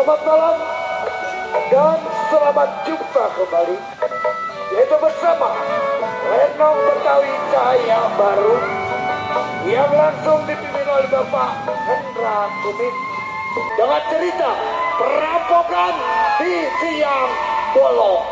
Selamat malam dan selamat jumpa kembali, yaitu bersama Lenong Betawi Cahaya Baru yang langsung dipimpin oleh Bapak Hendra Kumit dengan cerita perampokan di siang bolong.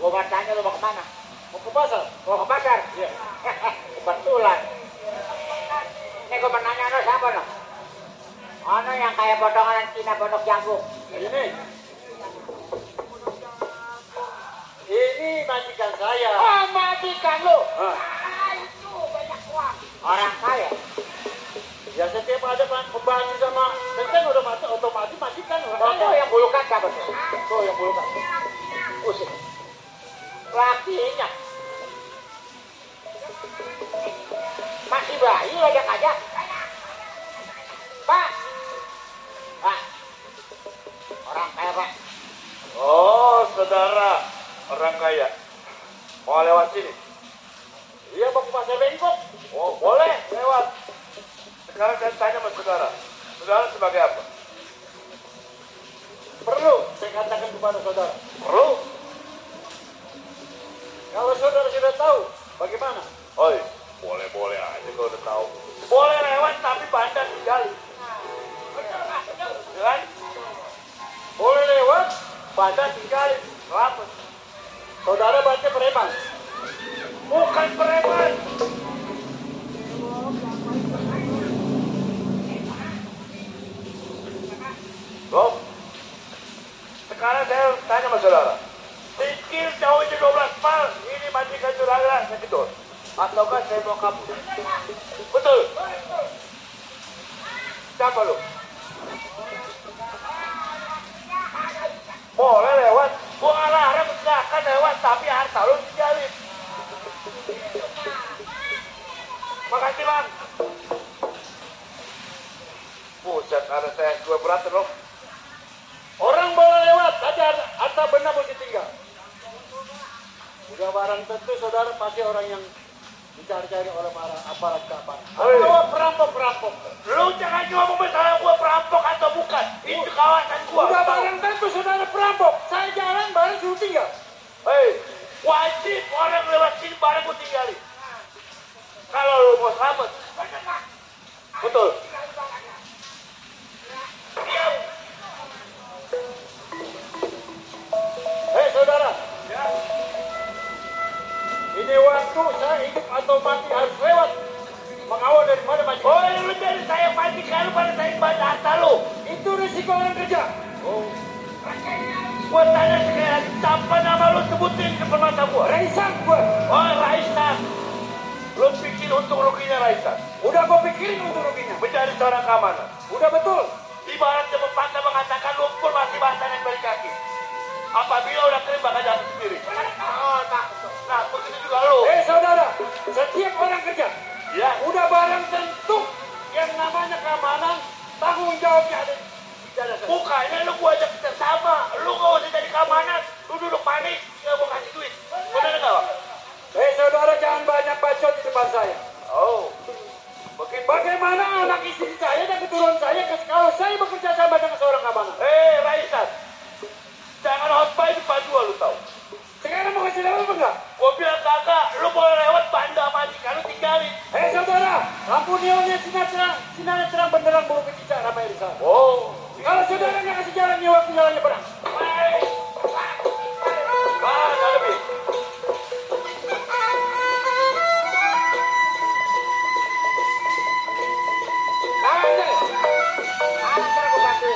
Gua mau tanya lu mau kemana? Mau ke pasar? Mau ke pasar? Iya. Kebetulan. Ini gua mau nanya lu siapa lu? Ono yang kayak potongan Cina pondok jagung. Ini majikan saya. Oh, majikan lu? Itu banyak uang. Orang kaya? Ya setiap ada pembantu sama kan otomatis majikan orang Tuh kaya. yang bulukan siapa tuh? Tuh yang bulukan. Usik. Lakinya. Masih bayi lajak aja. Pak. Pak. Orang kaya, Pak. Oh, saudara orang kaya. Mau lewat sini? Iya, mau ke pasar bengkok. Oh, boleh lewat. Sekarang saya tanya sama saudara. Saudara sebagai apa? Perlu saya katakan kepada saudara. Perlu. Kalau saudara sudah tahu, bagaimana? Oh, boleh-boleh aja kalau udah tahu. Boleh lewat tapi bandar digali. Ya kan? Boleh lewat, bandar digali. Kenapa? Saudara baca preman. Bukan preman. Loh, sekarang saya tanya sama saudara. Pikir jauh itu 12 mal, ini majikan saudara saya gedor. Ataukah saya mau kabur? Betul. Siapa lu? Boleh lewat. Gua nggak larang silakan lewat, tapi harta lu dijalin. Makasih bang. Buset, ada saya gue berat loh. Orang boleh lewat, aja harta benda mau ditinggal. Udah barang tentu saudara pasti orang yang dicari-cari oleh aparat keamanan. Atau perampok-perampok. Lu jangan cuma memberitahu gua perampok atau bukan. Itu kawasan gua. Udah barang tentu saudara perampok. Saya jalan barang suruh tinggal. Hei, wajib orang lewat sini barang gua tinggalin. Kalau lu mau selamat. Betul. Diam. Hei saudara. Ya. Ini waktu saya hidup atau mati harus lewat. Mengawal daripada mati. Oh, lu dari saya mati kalau pada saya baca harta lu. Itu risiko orang kerja. Oh. Gua tanya sekali lagi, siapa nama lu sebutin depan mata gua? Raisan gua. Oh, Raisan. Lu pikir untung ruginya Raisan? Udah gua pikirin untung ruginya. Menjadi seorang keamanan. Udah betul. Ibaratnya pepatah mengatakan lumpur masih basah dan balik kaki. Apabila udah kering bakal jatuh sendiri. Oh, nah, begitu juga lu. Saudara, setiap orang kerja, ya, udah barang tentu yang namanya keamanan, tanggung jawabnya ada di dada saya. Bukannya lu gua ajak kita sama, lu gak usah jadi keamanan, lu duduk panik, gak mau kasih duit. Bener gak, Bang? Saudara jangan banyak bacot di depan saya. Oh, bagaimana anak istri saya dan keturunan saya kalau saya bekerja sama dengan seorang keamanan? Raisan. Jangan hotbah di depan gua, lu tau. Sekarang mau kasih lewat apa enggak? Gua bilang kagak, lu boleh lewat banda majikan lu tinggalin. Saudara, lampu neonnya sinar terang benderang bulu kecicak ramai di sana. Oh. Kalau saudara nggak kasih jalan, ya waktu jalannya perang. Mana lebih? Kanan deh. Kanan terang gua bantu.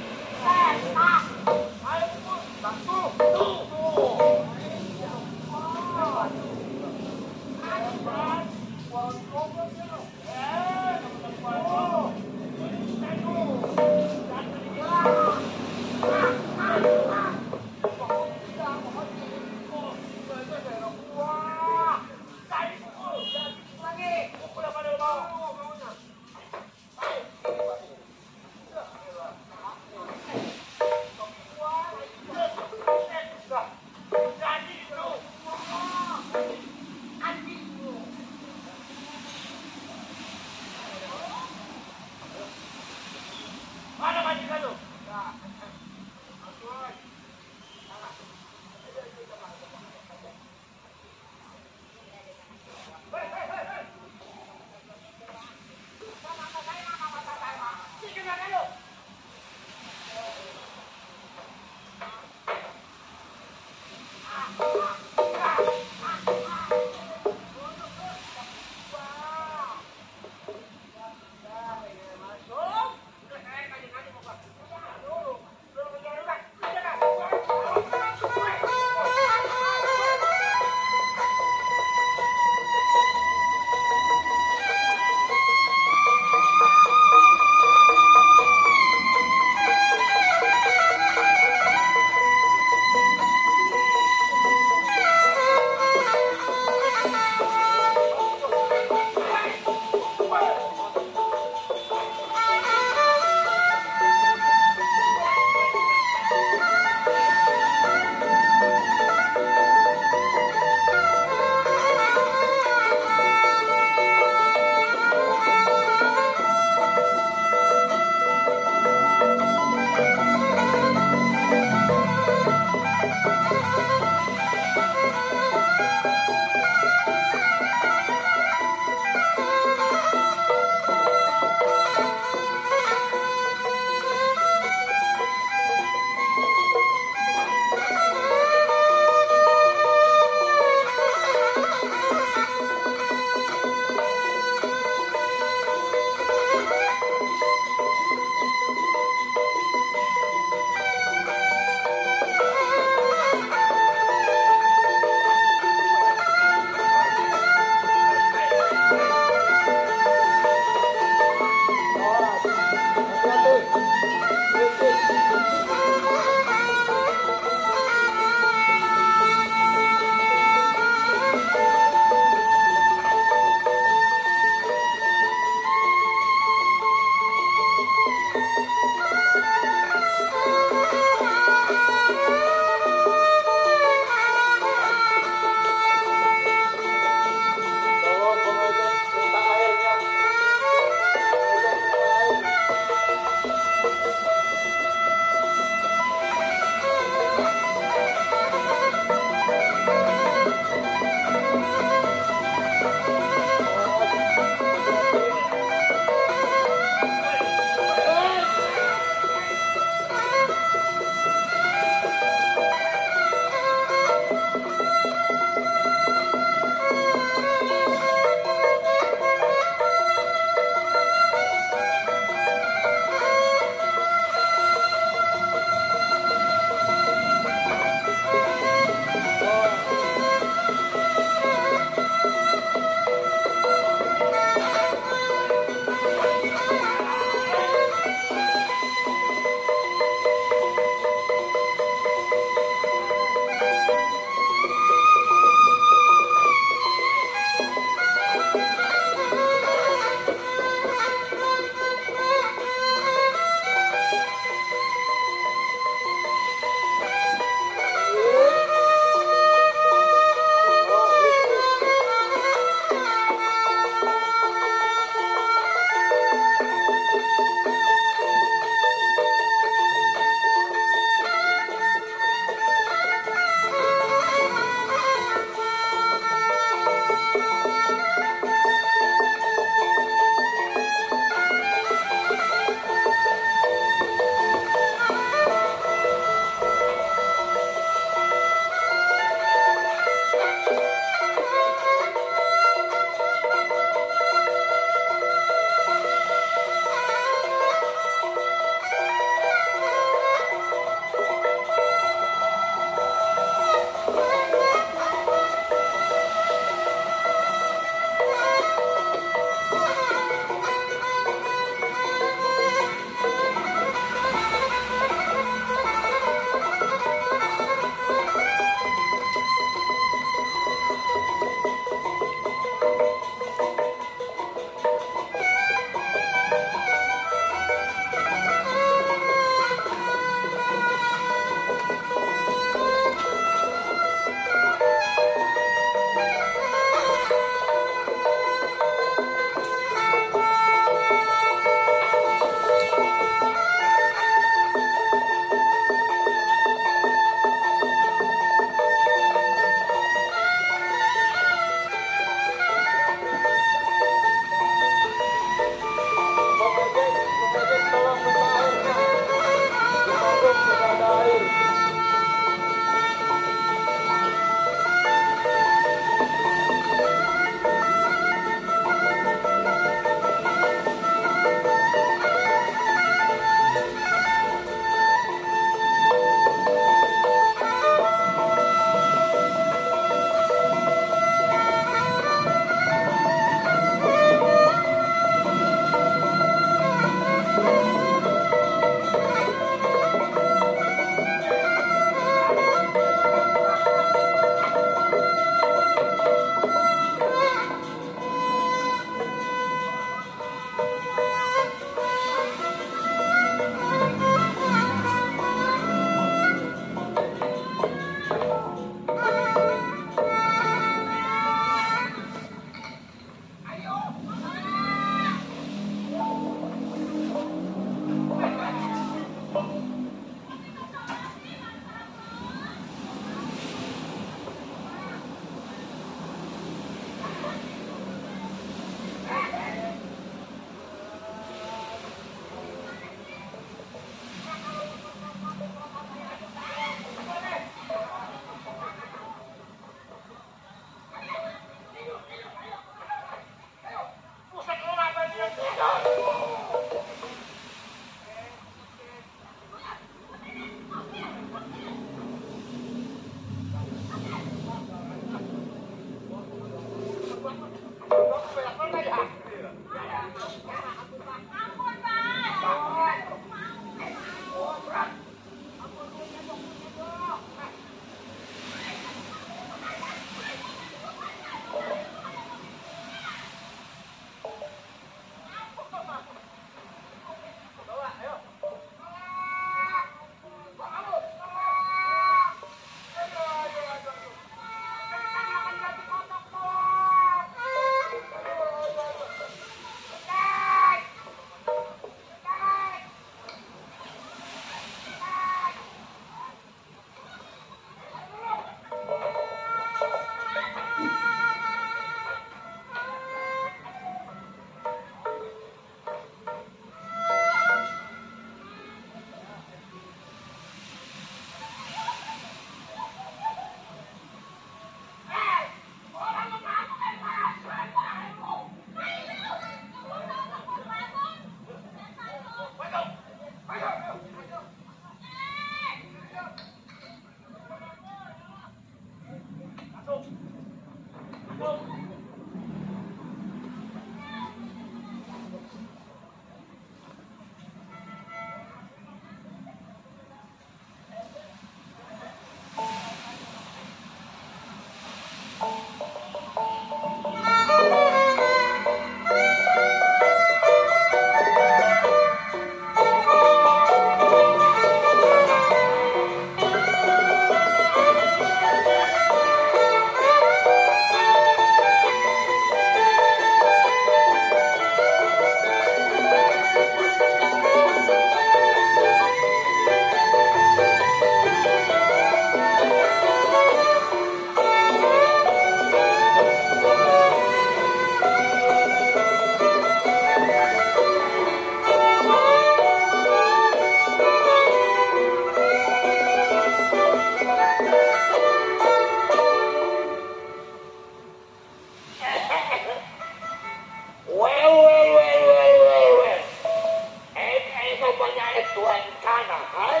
tanah, hai?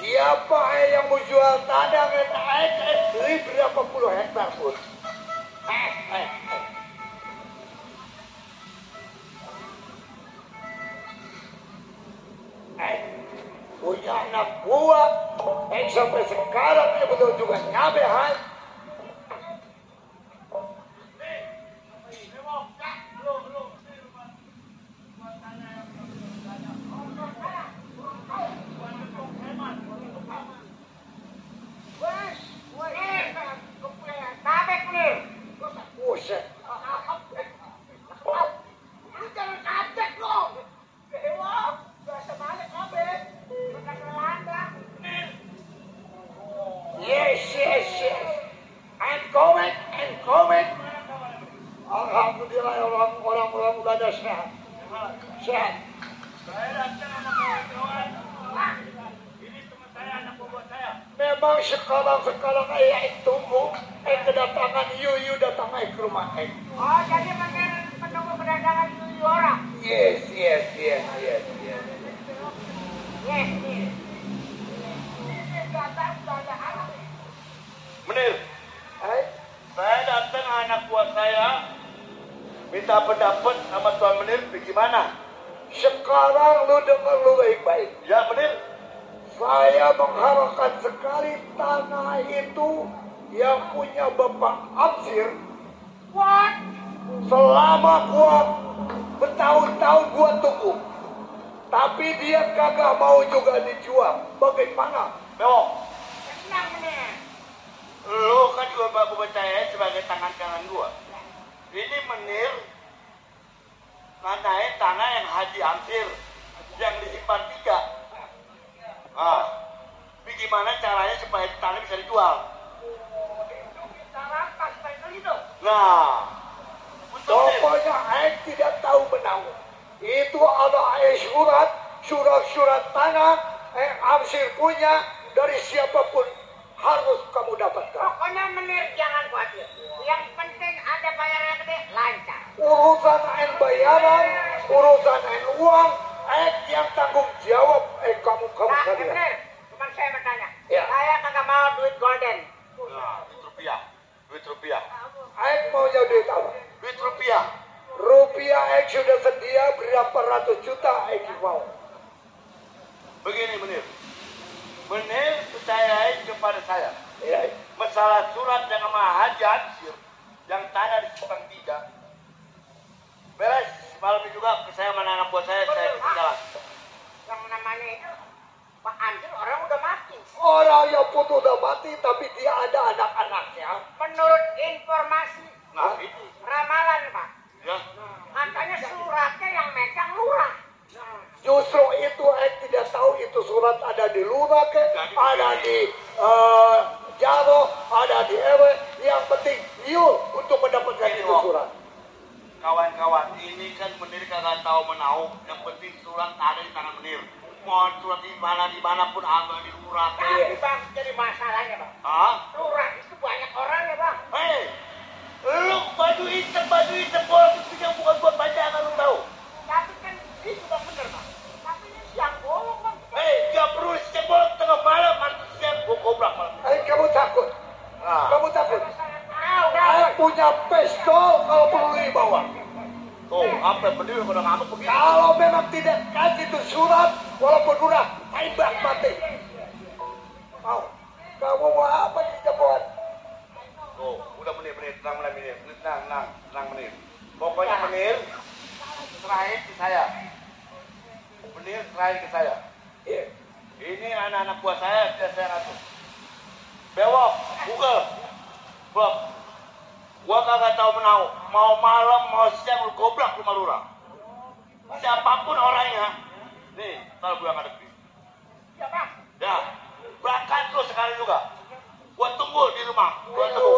Siapa yang mau jual tanah beli berapa puluh hektar pun? Punya anak buah, sampai sekarang dia betul juga nyabe, hai? Buset. Yes. I'm coming. Alhamdulillah orang-orang udah ada sehat. Sehat. Saya datang anak kawan-kawan. Ini teman saya, anak buah saya. Memang sekarang tunggu kedatangan Yuyu datang ke rumah Oh, jadi mungkin menunggu kedatangan Yuyu orang. Yes. Yes. Menir, saya datang anak buah saya minta pendapat sama Tuan Menir bagaimana? Sekarang lu dengar lu baik-baik. Ya Menir, Saya mengharapkan sekali tanah itu yang punya Bapak Amsir. What? Selama gua bertahun-tahun gua tunggu, tapi dia kagak mau juga dijual. Bagaimana? Bewok, Tenang, Menir. lu kan juga baku percaya sebagai tangan kanan gua. Ini Menir nganain tanah yang Haji Amsir yang disimpan 3. Bagaimana caranya supaya tanah bisa dijual? Nah, Pokoknya tidak tahu menau. Itu ada surat tanah Amsir punya dari siapapun harus kamu dapatkan. Pokoknya Menir jangan khawatir. Yang penting ada bayarnya gede, lancar. Urusan bayaran, urusan uang, yang tanggung jawab kamu Nah, kalian. Menir, cuman saya bertanya. Ya. Saya kagak mau duit golden. duit rupiah. Maunya duit apa? Duit rupiah. Rupiah sudah sedia berapa ratus juta mau. Begini Menir. Menir percayain kepada saya. Ya. Masalah surat yang sama Haji Amsir yang tanah di Simpang 3. Beres, malam ini juga saya sama anak buah saya jalan. Yang namanya itu Pak Amsir orang udah mati. Orang yang pun udah mati tapi dia ada anak-anaknya. Menurut informasi Nah, itu. ramalan Pak, Ya. katanya suratnya yang megang lurah. Justru itu tidak tahu itu surat ada di lurah ada di Jaro, ada di RW. Yang penting yuk untuk mendapatkan Ini, itu Om. surat. Kawan-kawan, ini kan Menir kagak tahu menau. Yang penting surat ada di tangan Menir. Mau surat di mana pun ada di lurah. Tapi Bang, jadi masalahnya Bang, Hah? lurah itu banyak orang ya Bang. Hei, lu baju hitam boleh itu yang bukan buat pajangan lu tahu. Tapi kan itu Bang bener Bang. Tapi ini siang bolong Bang. Hei, gak perlu siap boleh tengah malam atau siap gua gobrak malam. Kamu takut? Nah, Kamu takut? Saya tahu Saya punya pistol kalau perlu dibawa. tuh, apa Menir pada ngamuk begini? Kalau memang tidak kasih itu surat, walaupun udah tembak mati. Mau? Kamu mau apa di Jagoan? Tuh, udah Menir, tenang Menir. Pokoknya Menir serahin ke saya. Menir serahin ke saya. Iya. Ini anak-anak buah saya sudah saya ngatur. Bewok, Google, Bob. Gua kagak tahu menau. Mau malam, mau siang, lu goblak rumah lurah. Siapapun orangnya. Nih, kalau gue ngadepi. ya Bang. Ya, berangkat lu sekali juga. Gua tunggu di rumah. Gua tunggu.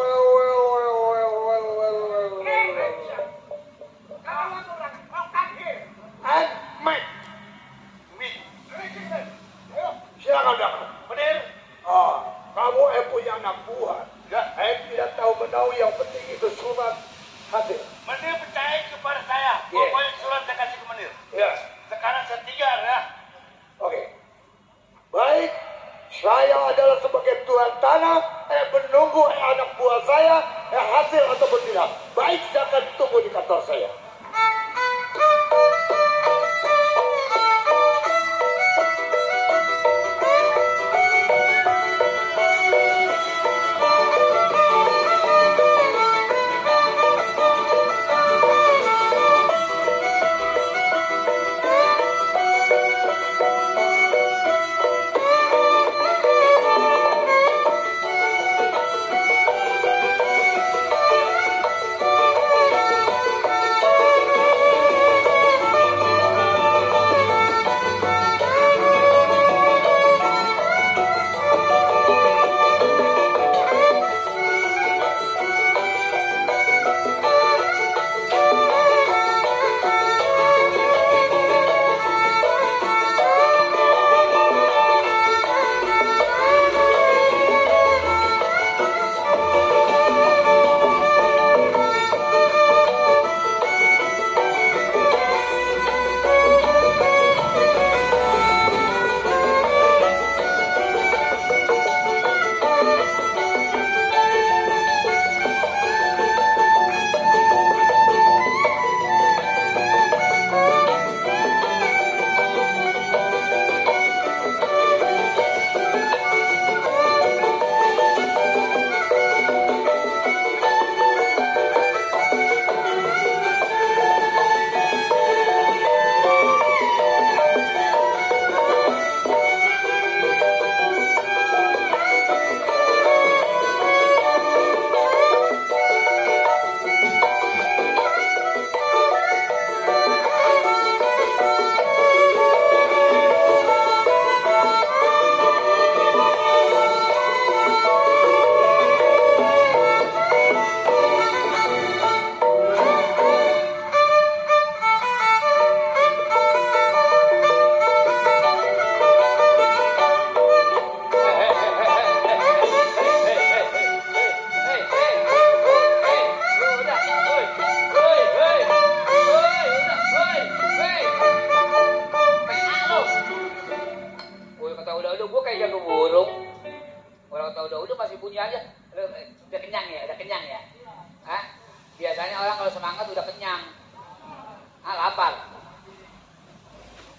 Kalau lurah mau kafir. And Mike, Mi, silakan datang. Menir. Kamu punya anak buah. Ya, Tidak tahu menau, yang penting itu surat hadir. Menir percaya kepada saya. Iya. Pokoknya surat saya kasih ke Menir. Ya, Sekarang saya tinggal ya. oke. berhasil ataupun tidak. Baik, saya akan tunggu di kantor saya.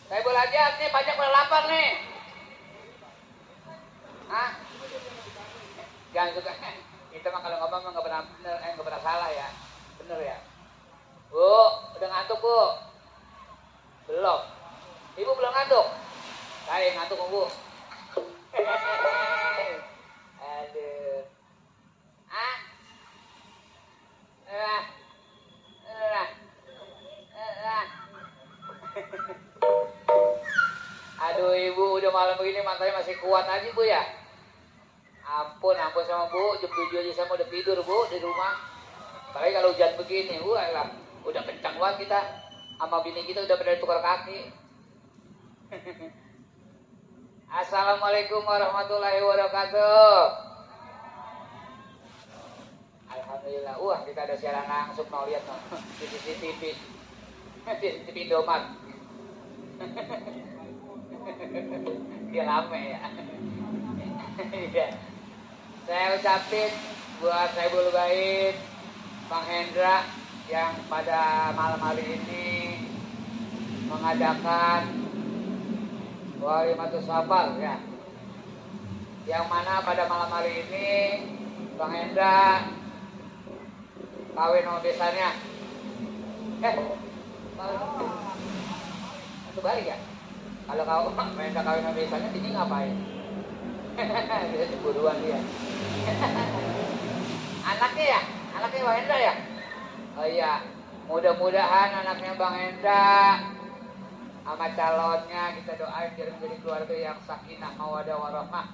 Saya belajar nih, banyak pada lapar nih. Hah? Jangan suka. Kita mah kalau ngomong nggak pernah bener, nggak pernah salah ya. Bener ya. Bu, udah ngantuk bu? Belum. Ibu belum ngantuk? Saya ngantuk bu. Aduh. Ah? Aduh ibu, udah malam begini matanya masih kuat aja bu ya. Ampun sama bu, jam 7 aja saya udah tidur bu di rumah. Apalagi kalau hujan begini, lah, udah kencang banget kita. Sama bini kita udah pada tukar kaki. Assalamualaikum warahmatullahi wabarakatuh. Alhamdulillah, kita ada siaran langsung mau lihat di CCTV. Di CCTV Indomaret. Dia rame ya. Iya. Saya ucapin buat Saibul Bait, Bang Hendra yang pada malam hari ini mengadakan Walimatus Safar ya. Yang mana pada malam hari ini Bang Hendra kawin sama besannya. Itu balik ya? Kalau kau Hendra kawin sama besannya, ini ngapain? Bisa cemburuan dia. Anaknya Bang Hendra ya? Oh iya, mudah-mudahan anaknya Bang Hendra sama calonnya kita doain biar menjadi keluarga yang sakinah mawaddah warahmah.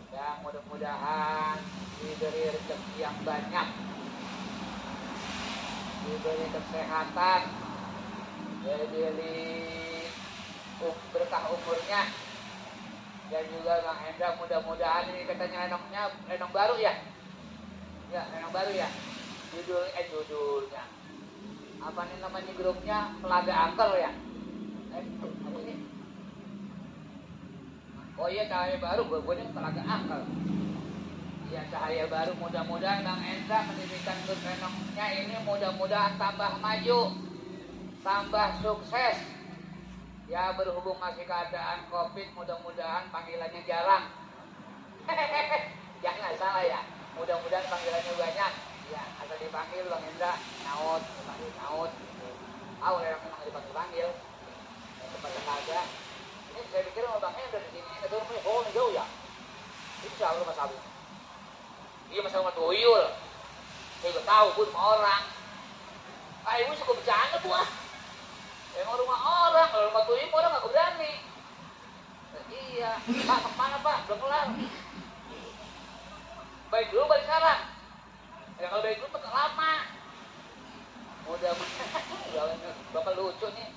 Dan mudah-mudahan diberi rezeki yang banyak, diberi kesehatan, diberi berkah umurnya. Dan juga Bang Hendra mudah-mudahan ini katanya lenong baru ya? Ya, lenong baru ya? Judulnya apa nih namanya grupnya? Pelaga Angkel ya? Apa ini? Oh iya, cahaya baru, gue ini Pelaga Angkel. Ya cahaya baru, mudah-mudahan Bang Endra mendirikan grup renongnya ini mudah-mudahan tambah maju, tambah sukses. Ya berhubung masih keadaan COVID, mudah-mudahan panggilannya jarang. Jangan salah ya, mudah-mudahan panggilannya banyak. Ya asal dipanggil Bang Endra, naut, dipanggil naut. Tahu orang memang dipanggil-panggil. Tempat ada. Ini saya pikir sama Bang Endra di sini, ada rumahnya jauh ya. Itu selalu Mas Abu. Iya masa rumah tuyul. Saya juga tahu pun sama orang. Ibu suka bercanda bu ah. Emang rumah orang, kalau rumah tuyul orang gak berani. Iya, Pak kemana Pak? Belum kelar. Baik dulu balik sekarang. Ya kalau baik dulu tuh lama. Mudah-mudahan bakal lucu nih.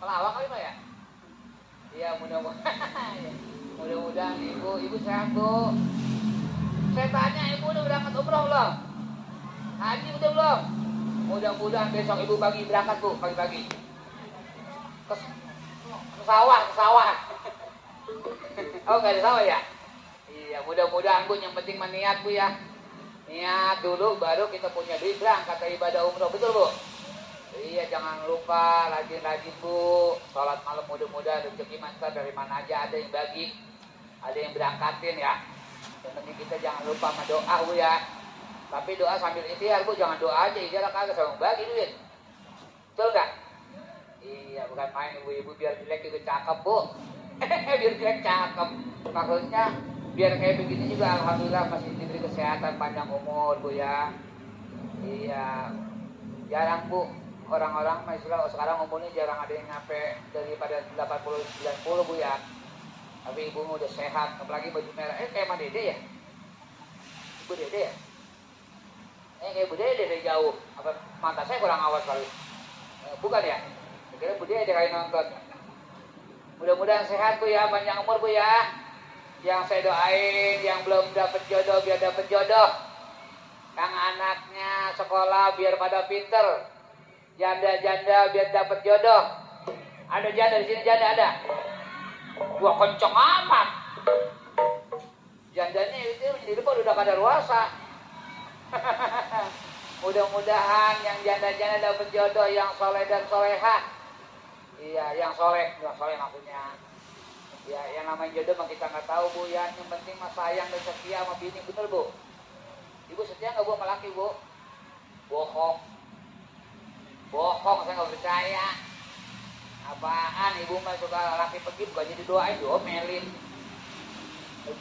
Pelawak kali Pak ya? Iya mudah-mudahan ibu sehat bu. Saya tanya ibu udah berangkat umroh belum? Haji udah belum? Mudah-mudahan besok ibu pagi berangkat bu, pagi-pagi. Ke sawah. Oh nggak ada sawah ya? Iya mudah-mudahan bu, yang penting niat bu ya. Niat dulu baru kita punya duit berangkat ke ibadah umroh, betul bu? Iya jangan lupa rajin-rajin bu. Sholat malam mudah-mudahan rezeki mantar dari mana aja ada yang bagi, ada yang berangkatin ya. Yang penting kita jangan lupa sama doa bu ya. Tapi doa sambil ikhtiar bu, jangan doa aja ikhtiar kagak sama bagi duit. Betul nggak? Iya bukan main ibu-ibu biar jelek juga cakep bu. Biar jelek cakep. Maksudnya biar kayak begini juga alhamdulillah masih diberi kesehatan panjang umur bu ya. Iya jarang bu. Orang-orang istilah sekarang umurnya jarang ada yang nyampe daripada 80-90 bu ya. Tapi ibu udah sehat, apalagi baju merah. Kayak Mbak Dede ya? Ibu Dede ya? Kayak Bu Dede dari jauh. Apa mata saya kurang awas kali? Bukan ya? Kira Bu Dede kali nonton. Mudah-mudahan sehat bu ya, panjang umur bu ya. Yang saya doain, yang belum dapat jodoh biar dapat jodoh. Yang anaknya sekolah biar pada pinter. Janda-janda biar dapat jodoh. Ada janda di sini, janda ada. Wah kenceng amat. Jandanya itu di depan udah kada luasa. Mudah-mudahan yang janda-janda dapat jodoh yang soleh dan solehah. Iya, yang soleh maksudnya. Ya, yang namanya jodoh mah kita nggak tahu bu ya. Yang penting mah sayang dan setia sama bini, bener bu. Ibu setia nggak bu sama laki bu? Bohong, saya nggak percaya. Apaan ibu mah suka laki pergi bukannya didoain, diomelin.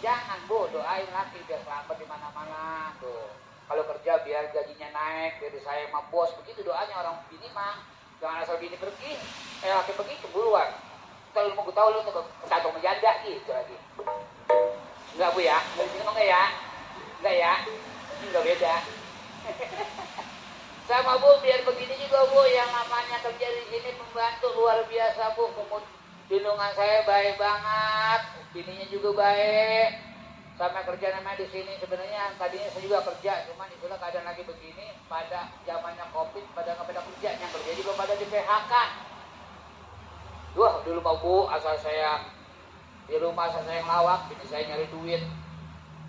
Jangan bu, doain laki biar selamat di mana-mana tuh. Kalau kerja biar gajinya naik, biar saya sama bos, begitu doanya orang bini mah. Jangan asal bini pergi, laki pergi cemburuan. Kalau mau tahu lu tuh kantong menjanda gitu lagi. Enggak bu ya, dari sini enggak ya? Enggak ya? Enggak beda. Sama bu, biar begini juga bu, yang namanya kerja di sini pembantu luar biasa bu. Lindungan saya baik banget, bininya juga baik. Sama kerja namanya di sini sebenarnya tadinya saya juga kerja, cuman itulah keadaan lagi begini. Pada zamannya COVID, pada nggak pada kerja, yang kerja juga pada di PHK. Wah dulu mau bu, asal saya di rumah asal saya ngelawak, bini saya nyari duit.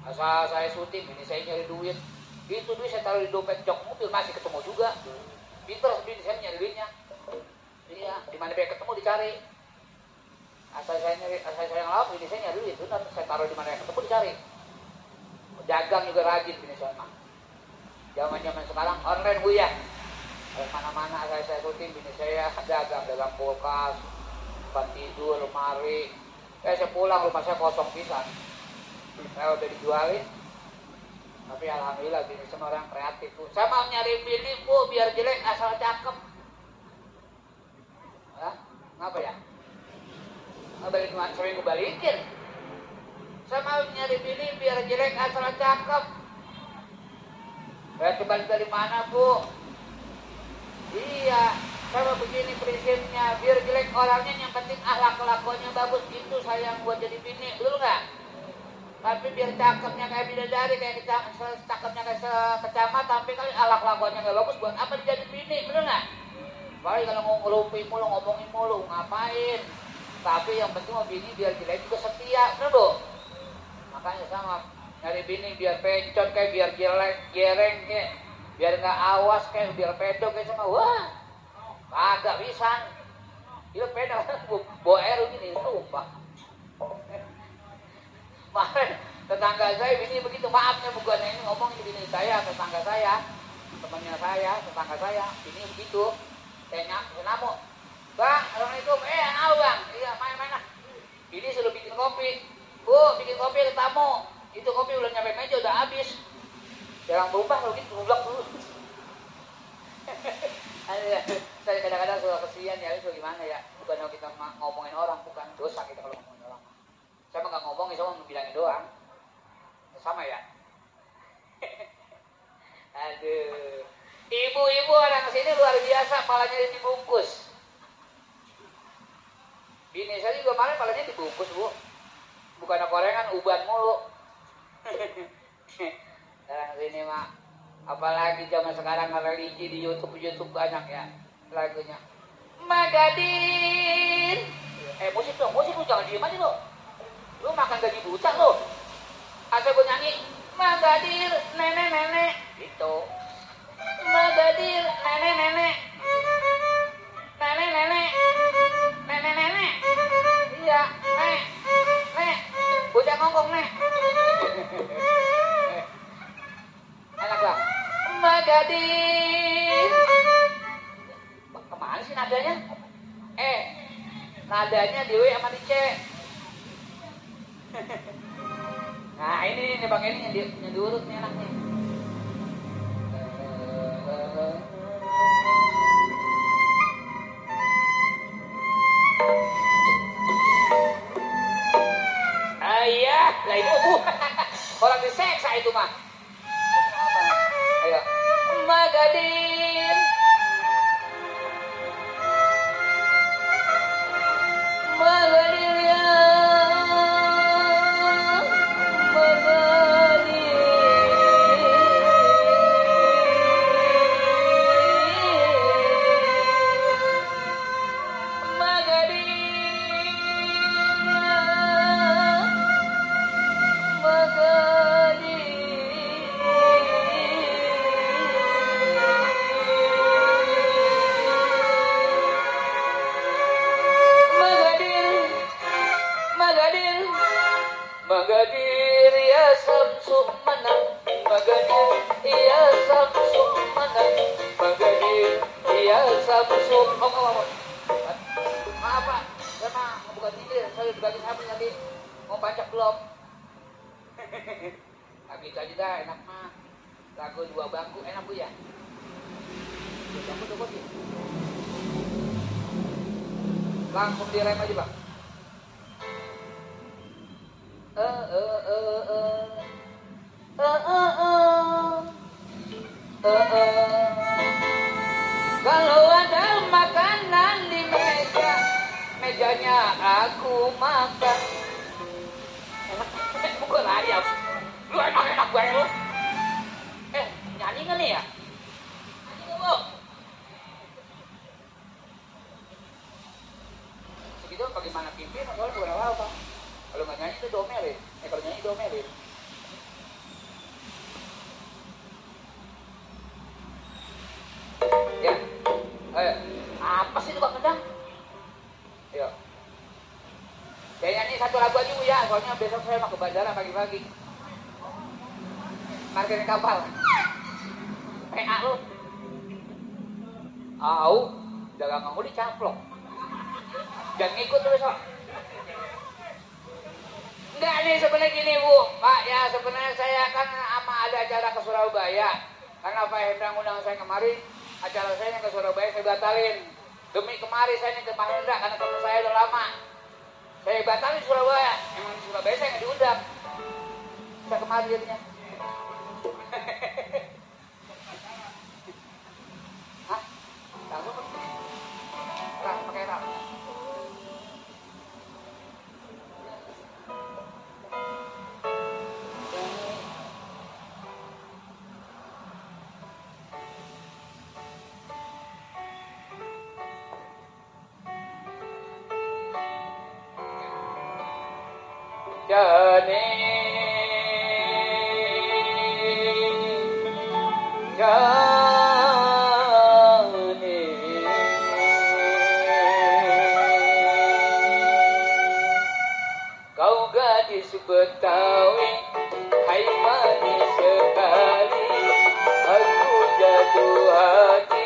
Asal saya syuting, bini saya nyari duit. Itu duit saya taruh di dompet jok mobil masih ketemu juga. Pinter bini saya nyari duitnya. Iya, di mana dia ketemu dicari. Asal saya ngelawak, bini saya nyari duit. Benar, saya taruh di mana ketemu dicari. Dagang juga rajin bini saya mah. Zaman sekarang online bu ya. Mana-mana saya syuting, bini saya dagang kulkas, tempat tidur, lemari. Saya pulang rumah saya kosong pisan. Saya udah dijualin. Tapi alhamdulillah bini sama orang kreatif bu. Saya mau nyari bini bu biar jelek asal cakep. Hah? Ngapa ya? Balik sering kebalikin. Saya mau nyari bini biar jelek asal cakep. Kebalik dari mana bu? Iya, sama begini prinsipnya. Biar jelek orangnya, yang penting akhlak kelakuannya bagus. Itu saya yang buat jadi bini, betul nggak? Tapi biar cakepnya kayak bidadari, kayak cakepnya kayak kecamat, tapi kali akhlak kelakuannya nggak bagus, buat apa dijadi bini, betul nggak? Paling kalau ngelumpi mulu, ngomongin mulu, ngapain? Tapi yang penting mau bini biar jelek juga setia, betul bu? Makanya sama Nyari bini biar pencot kayak biar gereng kayak biar nggak awas kayak biar pedok kayak sama wah kagak bisa. Dia pedok bawa air gini tumpah. Kemarin tetangga saya bini begitu maafnya bukan ini ngomong ini bini saya tetangga saya temannya saya tetangga saya bini begitu saya ngamuk bang assalamualaikum halo bang iya main lah bini suruh bikin kopi bikin kopi ke tamu itu kopi udah nyampe meja udah habis jarang berubah kalau gitu berubah dulu. Saya kadang-kadang suka kesian ya itu gimana ya bukan kalau kita ngomongin orang bukan dosa kita kalau ngomongin orang saya mah nggak ngomongin saya mau bilangin doang sama ya. Aduh ibu-ibu orang kesini luar biasa palanya dibungkus bini saya juga kemarin palanya dibungkus bu bukan gorengan uban mulu. Orang sini mah apalagi zaman sekarang religi di YouTube banyak ya lagunya Magadin musik lu jangan diem aja lu makan gaji buta lu asal gue nyanyi Magadir nenek gitu Magadir nenek iya nek bocah ngongkong nek enak bang Magadir kemana sih nadanya nadanya di W sama di C. Nah ini bang ini yang diurut nih enak nih. Ayah, lah itu bu, orang diseksa itu mah. Ayo, Magadir, Magadir ya. Magadir ya Samsu menang Magadir ya Samsu menang Magadir ya Samsu maaf pak saya mah bukan tidur saya dibagi sapi tadi mau bancak belum habis aja dah enak mah lagu dua bangku enak bu ya dua bangku dua bangku langsung direm aja bang kalau ada makanan di mejanya aku makan enak bukan ayam lu enak banget lu nyanyi nggak nih ya nyanyi nggak bu segitu bagaimana pimpin soalnya bukan apa-apa kalau nggak nyanyi itu domelin kalau nyanyi domelin ya ayo apa sih itu Pak Kendang ayo saya nyanyi satu lagu aja Bu ya soalnya besok saya mau ke bandara pagi-pagi parkirin kapal PA lu dagang kamu dicaplok dan ngikut lu besok enggak nih sebenarnya gini Bu Pak ya sebenarnya saya kan ada acara ke Surabaya karena Pak Hendra ngundang saya kemarin acara saya yang ke Surabaya saya batalin demi kemarin saya ke Pak Hendra karena teman saya udah lama saya batalin Surabaya emang di Surabaya saya nggak diundang saya kemarin jadinya hah? Tahu pakai ram Jane gadis Betawi, hai manis sekali, aku jatuh hati.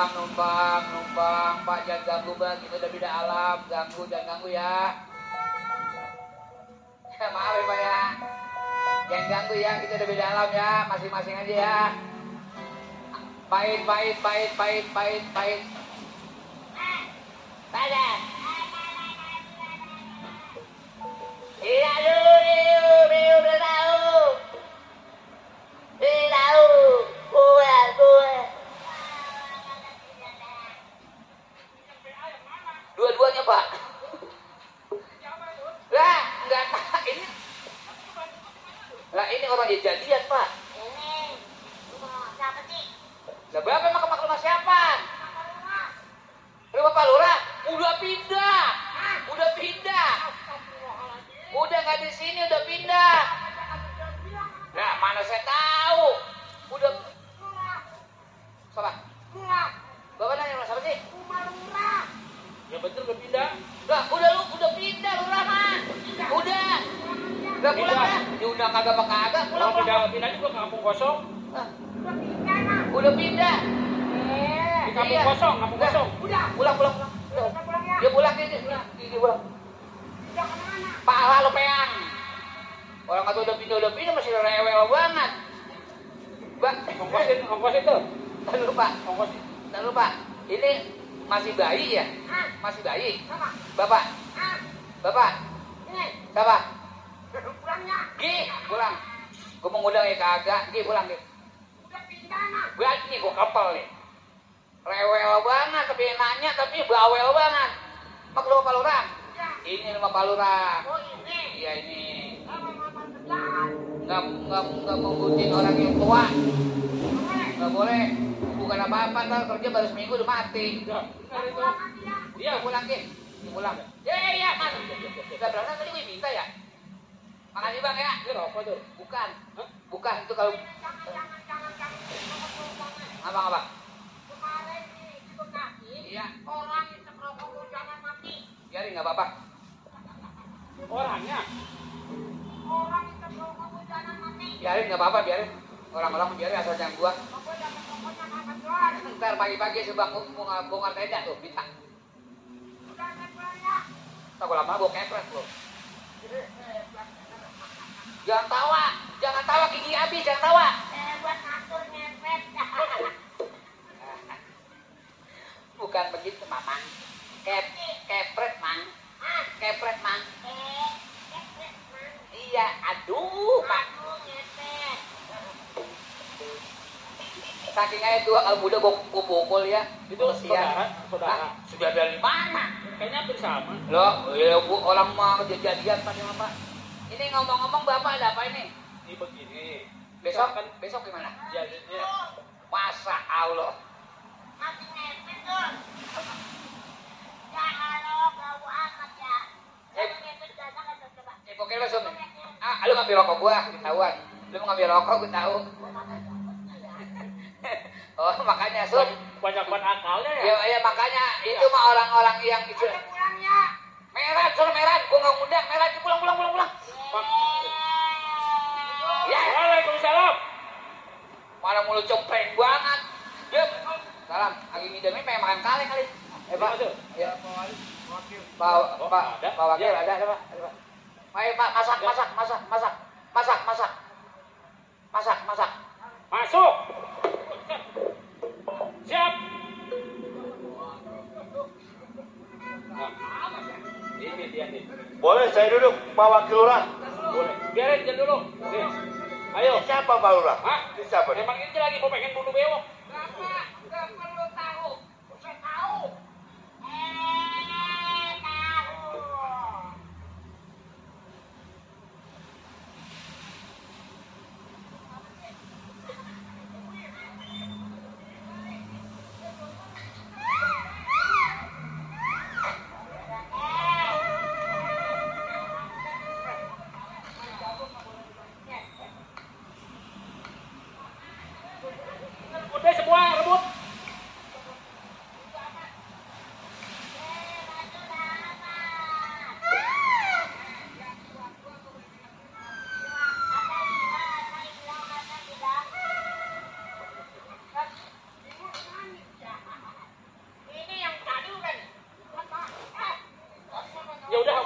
Numpang, Pak, jangan ganggu bang, kita udah beda alam, jangan ganggu ya. Maaf ya Pak ya, jangan ganggu ya, kita udah beda alam ya, masing-masing aja ya. Pahit. Pada. Iya dulu, udah tahu. Gue. Dua-duanya Pak. Lah, enggak ini. Lah ini orang jadian Pak. Ini siapa sih? Lah Bapak emang ke rumah siapa? Rumah Pak Lurah? Udah pindah. Udah nggak di sini, udah pindah. Nah, mana saya tahu? Udah. Siapa? Bapak nanya rumah siapa sih? Ya betul udah pindah. Lah, udah pindah Lurah mah. Udah. Lah pulang dah. Diundang kagak apa kagak, pulang. Pindah juga ke kampung kosong. Udah pindah. Di kampung kosong. Udah. Pulang. Dia pulang dia pulang. Pala lo peang. Orang kata udah pindah masih rewel banget. Bang, Ongkos itu. Tahan dulu Pak. Ini masih bayi ya? Masih bayi. Bapak. Siapa? Pulang. Gue mau ngundang ya kagak. Pulang. Udah pindah nak. Berarti nih gue kapal nih. Rewel banget, tapi nanya tapi bawel banget. Mau ke rumah Pak Lurah? Ini rumah Pak Lurah. Oh ini. Iya ini. Apa kerjaan? Nggak mau bucin orang yang tua. Nggak boleh. Bukan apa-apa, ntar kerja baru seminggu udah mati. Iya, pulang ke. Pulang. Iya, Mas. Udah berapa tadi gue minta ya? Makasih Bang ya. Ini rokok tuh. Bukan. Bukan itu kalau apa? Kemarin di Bekasi, Iya. orang isep rokok jangan mati. Biarin nggak apa-apa. Orangnya. Orang isep rokok jangan mati. Biarin nggak apa-apa, biarin. Orang-orang biarin asal jangan gua. Rokok jangan rokoknya makan jual. Ntar pagi-pagi si Bang bongkar tenda tuh, bisa. Udah jual ya. Tak gua lama gua kepret lo. Jangan tawa gigi habis, jangan tawa. Buat ngatur ngepet. Bukan begitu, Mamang. Kepret, Mang. Kepret, Mang. Iya, aduh, Pak. Saking aja tua kalau muda gua pukul ya. Itu saudara. Hah? Sudah dari mana? Kayaknya hampir sama. Loh, ya Bu, orang mau kejadian tadi Bapak. Ini ngomong-ngomong Bapak ada apa ini? Ini begini. Besok gimana? Jadinya Masa Allah. Masih ngepet tuh. Ya halo, bau amat ya. Ngepet datang atau coba. Pokoknya besok nih. Lu ngambil rokok gua, ketahuan. Lu mau ngambil rokok, gua tahu. Oh, makanya Sun. banyak akalnya ya. Ya makanya itu mah orang-orang yang itu. Udah pulang ya. Meran, suruh Meran, gua nggak ngundang. Meran, pulang. Ya, Waalaikumsalam. malah mulut cempreng banget. Yuk, salam. Lagi ngidamnya pengen makan kali. Pak. Ya. Pak Wakil ada Pak. Ayo Pak, masak. Masuk. Siap. Ini dia nih. Boleh saya duduk, Pak Wakil Lurah? Boleh. Biarin dia dulu. Nih. Ayo. Ini siapa Pak Lurah? Hah? Ini siapa nih? Emang ini lagi mau pengen bunuh bewok. Bapak, nggak perlu tahu. Saya tahu. Tahu. Udah semua rebut. Ini yang tadi udah nih. Ya udah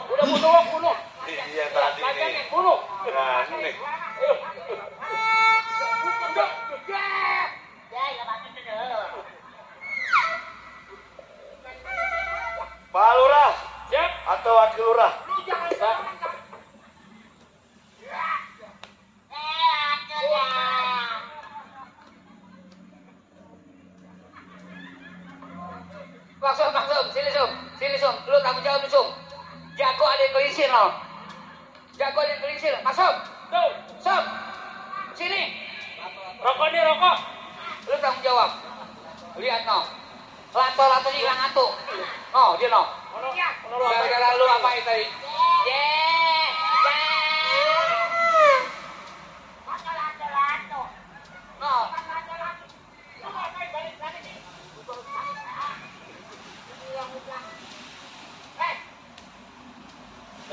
bunuh. Iya tadi Latihan nih. nih, bunuh. Nah, ini nih. Ayo. Ya, ya bantu dulu. Pak Lurah Siap. atau Wakil Lurah? Lu jangan Siap. atur ya. Maksum, sini Sum, lu tanggung jawab nih Sum. Jago ada yang kelisir loh. Masuk, Tuh. Sum, sini. Rokok nih, rokok. Lu tanggung jawab. Lihat no, lato hilang atuh. Oh dia no. Gara-gara lu apain tadi? No.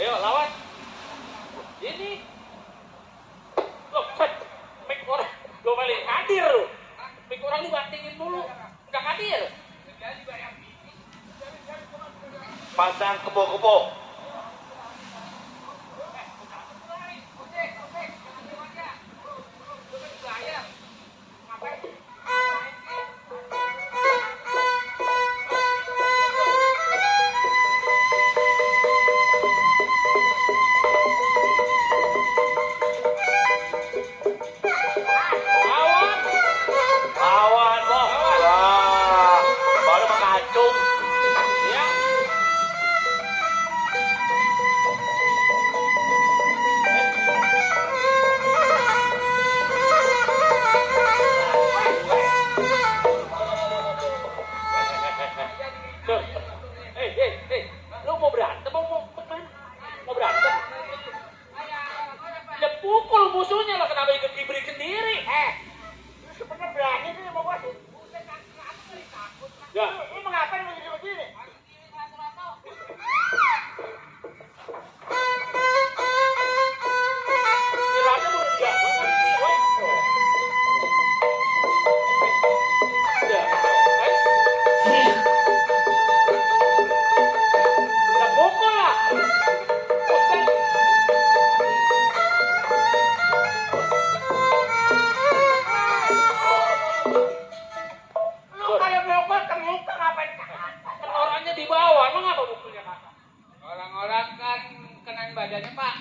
Ayo, lawan. Ini. Loh, set. Mik orang. Lo balik hadir lu. Mik orang lu bantingin dulu. Udah hadir. Pasang kebo-kebo. Lawan. Awan, Bos. Wah, baru mengacung. Ya. Lu mau berantem mau berantem? Ya pukul musuhnya lah, kenapa ikut kibrit sendiri? Lu sebenarnya berani sih sama gua sih. Ya. Lu ngapain begini-begini? Silakan udah dia. Udah pukul lah. Buset. Lu kayak mukul ke muka ngapain? Kan orangnya di bawah, emang apa mukulnya kakak? Orang-orang kan kenain badannya Pak,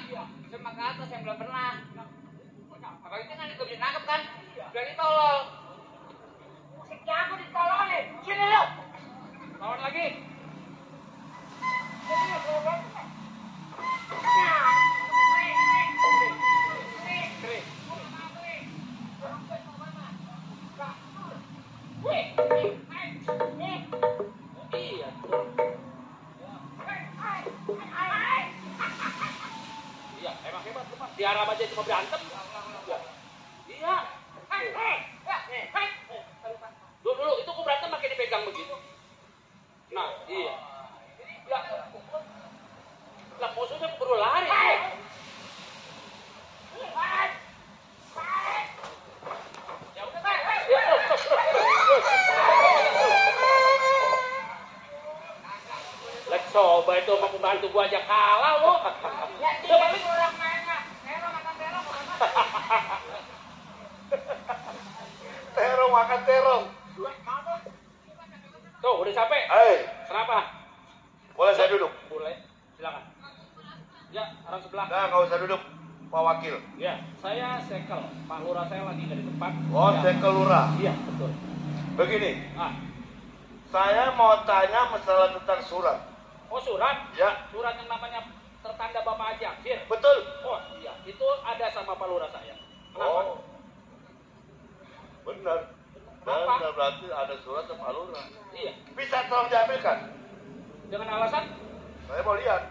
cuma ke atas yang belum pernah. Apa itu kan nggak bisa nangkep kan? Udah ditolol. Musik jago ditolongin. Sini lu. Lawan lagi. Iya. Iya, emang hebat tuh Mas. Di Arab aja cuma berantem. Iya. Dulu itu kok berantem pakai dipegang begitu. Nah, iya. Lah musuhnya keburu lari. Ya udah, Pak. Lah coba itu mau pembantu gua aja kalah lo. Ya dia balik orang mainnya. Terong makan terong. Terong makan terong. Tuh, udah capek. Kenapa? Boleh saya duduk? Boleh. Silakan. Ya, orang sebelah. Nah, nggak usah duduk, Pak Wakil. Ya, saya Sekel. Pak Lurah saya lagi nggak di tempat. Oh, Ya. saya ke lurah. Iya, betul. Begini, Ah, saya mau tanya masalah tentang surat. oh surat? Ya, Surat yang namanya tertanda Bapak Haji Amsir. betul. Oh iya, itu ada sama Pak Lurah saya. Kenapa? Oh, benar. Kenapa? Dan berarti ada surat ke Pak Lurah. Iya. Bisa tolong diambilkan? Dengan alasan? Saya mau lihat.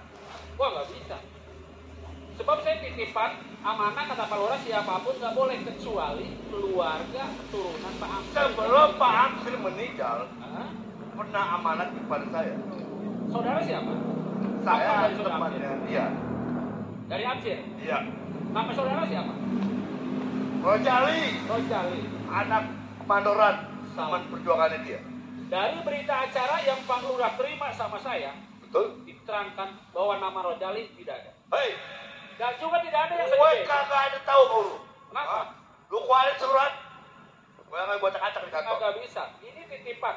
Wah nggak bisa. Sebab saya titipan amanah kata Pak Lurah siapapun nggak boleh kecuali keluarga keturunan Pak Amsir. Sebelum Pak Amsir meninggal, Hah? pernah amanat kepada saya. Saudara siapa? Saya Apa dari saudara temannya dia. Dari Amsir. Iya. Nama saudara siapa? Rojali, Rojali. anak Mandoran, teman perjuangannya dia. Dari berita acara yang Pak Lurah terima sama saya, Betul? diterangkan bahwa nama Rojali tidak ada. Hei, Dan juga tidak ada yang saya gue beda. kagak ada tahu lu. Kenapa? Hah? Lu keluarin surat. Gue nggak buat acak di kantor. Kagak bisa. Ini titipan.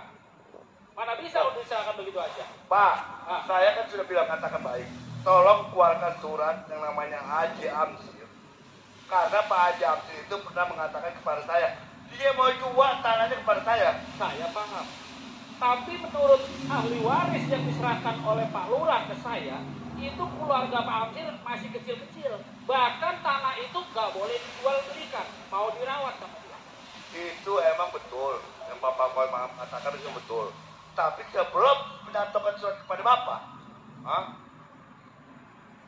Mana bisa untuk diserahkan begitu aja? Pak, Ah. saya kan sudah bilang katakan baik. Tolong keluarkan surat yang namanya Haji Amsir. Karena Pak Haji Amsir itu pernah mengatakan kepada saya, dia mau jual tanahnya kepada saya. Saya paham. Tapi menurut ahli waris yang diserahkan oleh Pak Lurah ke saya, itu keluarga Pak Amsir masih kecil-kecil. Bahkan tanah itu nggak boleh dijual belikan, mau dirawat sama dia. Itu emang betul. Yang Bapak kau katakan itu betul. Tapi sebelum mendatangkan surat kepada Bapak,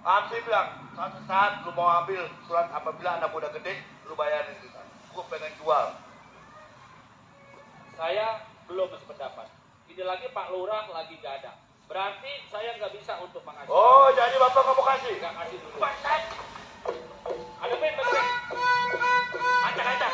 Amsir bilang, satu saat lu mau ambil surat apabila anak udah gede, lu bayarin kita. Gue pengen jual. Saya belum sependapat. Ini lagi Pak Lurah lagi gak ada. Berarti saya nggak bisa untuk mengasih. Oh, jadi Bapak kamu kasih? Nggak kasih dulu. Pantas. Ada pen, Acak-acak.